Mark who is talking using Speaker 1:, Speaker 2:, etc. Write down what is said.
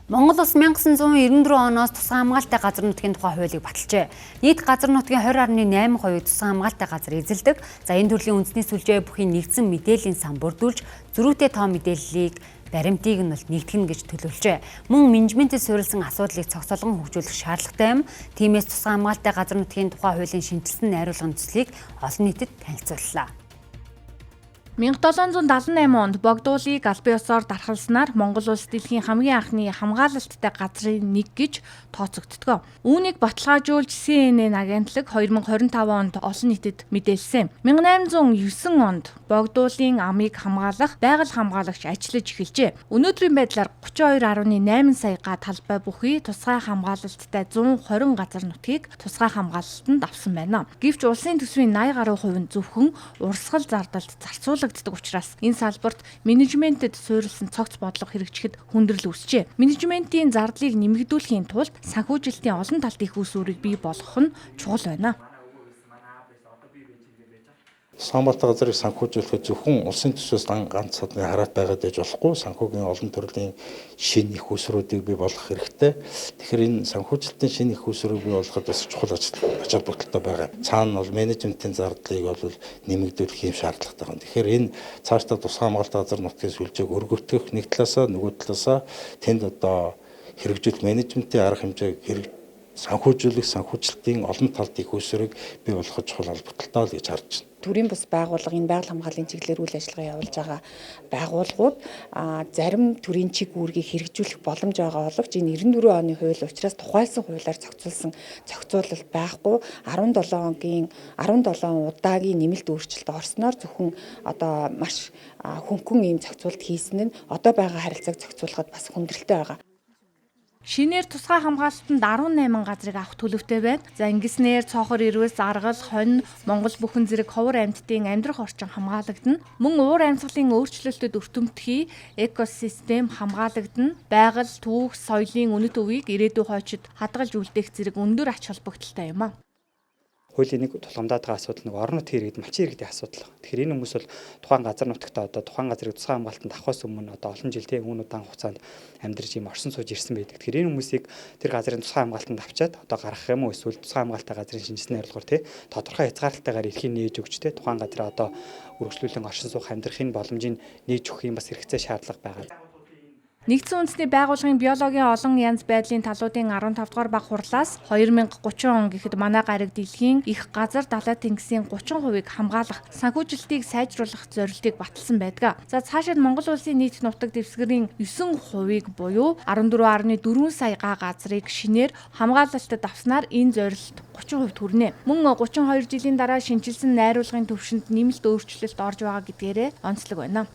Speaker 1: Монгол улс 1994 оноос тусгай хамгаалалттай газар нутгийн тухай хуулийг баталжээ. Нийт газар нутгийн 20.8% тусгай хамгаалалттай газар эзэлдэг. За, энэ төрлийн үндэсний сүлжээ бүхий нэгдсэн мэдээллийн сан бүрдүүлж, зөрүүтэй тоо мэдээллийг баримтыг нь бол нэгтгэнэ гэж төлөвлөжээ. Мөн менежментэд суурилсан асуудлыг цогцолгон хөгжүүлэх шаардлагатай юм. Тиймээс тусгай хамгаалалттай газар нутгийн тухай хуулийн шинэчилсэн найруулгын төслийг олон нийтэд танилцууллаа.
Speaker 2: 1778 онд Богдуулыг албан ёсоор дархалснаар Монгол улс дэлхийн хамгийн анхны хамгаалалттай газрын нэг гэж тооцогддог. Үүнийг баталгаажуулж CNN агентлаг 2025 онд олон нийтэд мэдээлсэн. 1809 онд Богдуулын амыг хамгаалах байгаль хамгаалагч ажиллаж эхэлжээ. Өнөөдрийн байдлаар 32.8 сая га талбай бүхий тусгай хамгаалалттай 120 газар нутгийг тусгай хамгаалалтанд авсан байна. Гэвч улсын төсвийн 80 гаруй хувь нь зөвхөн урсгал зардалд зарцуулагддаг учраас энэ салбарт менежментэд суурилсан цогц бодлого хэрэгжихэд хүндрэл үүсжээ. Менежментийн зардлыг нэмэгдүүлэхийн тулд санхүүжилтийн олон талт эх үүсвэрийг бий болгох нь чухал байна.
Speaker 3: Тусгай газрыг санхүүжүүлэхэд зөвхөн улсын төсвөөс ганц садны хараат байгаад байж болохгүй, санхүүгийн олон төрлийн шинэ эх үүсвэрүүдийг бий болгох хэрэгтэй. Тэгэхээр энэ санхүүжилтийн шинэ эх үүсвэрийг бий болгоход бас чухал ач холбогдолтой байгаа. Цаана бол менежментийн зардлыг бол нэмэгдүүлэх юм шаардлагатай байна. Тэгэхээр энэ цаашдаа тусгай хамгаалалттай газар нутгийн сүлжээг өргөвтгөх нэг талаасаа, нөгөө талаасаа тэнд одоо хэрэгжүүлэх менежментийн арга хэмжээг хэрэг санхүүжүүлэх, санхүүжилтийн олон талд эх үүсвэрийг бий болгох чухал холбогдолтой л гэж харж байна.
Speaker 4: Төрийн бус байгууллага, энэ байгаль хамгааллын чиглэлээр үйл ажиллагаа явуулж байгаа байгууллагууд зарим төрийн чиг үүргийг хэрэгжүүлэх боломж байгаа боловч энэ 94 оны хууль учраас тухайлсан хуулиар зохицуулсан зохицуулалт байхгүй, 17 17 удаагийн нэмэлт өөрчлөлт орсноор зөвхөн одоо маш хөнгөн ийм зохицуулалт хийсэн нь одоо байгаа харилцааг зохицуулахад бас хүндрэлтэй байгаа.
Speaker 2: Шинээр тусгай хамгаалалтанд 18 газрыг авах төлөвтэй байна. За, ингэснээр цоохор ирвэс, аргал, хонь, Монгол бүхэн зэрэг ховор амьтдын амьдрах орчин хамгаалагдана. Мөн уур амьсгалын өөрчлөлтөд өртөмтгий экосистем хамгаалагдана. Байгаль, түүх, соёлын үнэт өвийг ирээдүйн хойчид хадгалж үлдээх зэрэг өндөр ач холбогдолтой юм а.
Speaker 5: Хуулийн нэг тулгамдаад байгаа асуудал нэг орон нутгийн иргэд, малчин иргэдийн асуудал. Тэгэхээр энэ хүмүүс бол тухайн газар нутагтаа одоо тухайн газрыг тусгай хамгаалтанд авахаас өмнө одоо олон жил, тийм, үүн удаан хугацаанд амьдарч ийм оршин сууж ирсэн байдаг. Тэгэхээр энэ хүмүүсийг тэр газрын тусгай хамгаалтанд авчаад одоо гаргах юм уу, эсвэл тусгай хамгаалалттай газрын шинэчилсэн найруулгаар, тийм, тодорхой хязгаарлалтайгаар эрхийг нээж өгч, тийм, тухайн газраа одоо үргэлжлүүлэн оршин суух, амьдрахын боломжийг нээж өгөх юм бас хэрэгцээ, шаардлага байгаа.
Speaker 2: Нэгдсэн үндэсний байгууллагын биологийн олон янз байдлын талуудын 15 дугаар баг хурлаас 2030 он гэхэд манай гариг дэлхийн их газар далай тэнгисийн 30%-ийг хамгаалах, санхүүжилтийг сайжруулах зорилтыг баталсан байдаг. За, цаашид Монгол улсын нийт нутаг дэвсгэрийн 9%-ийг буюу 14.4 сая га газрыг шинээр хамгаалалтад авснаар энэ зорилт 30% хүрнэ. Мөн 32 жилийн дараа шинэчилсэн найруулгын түвшинд нэмэлт өөрчлөлт орж байгаа гэдгээрээ онцлог байна.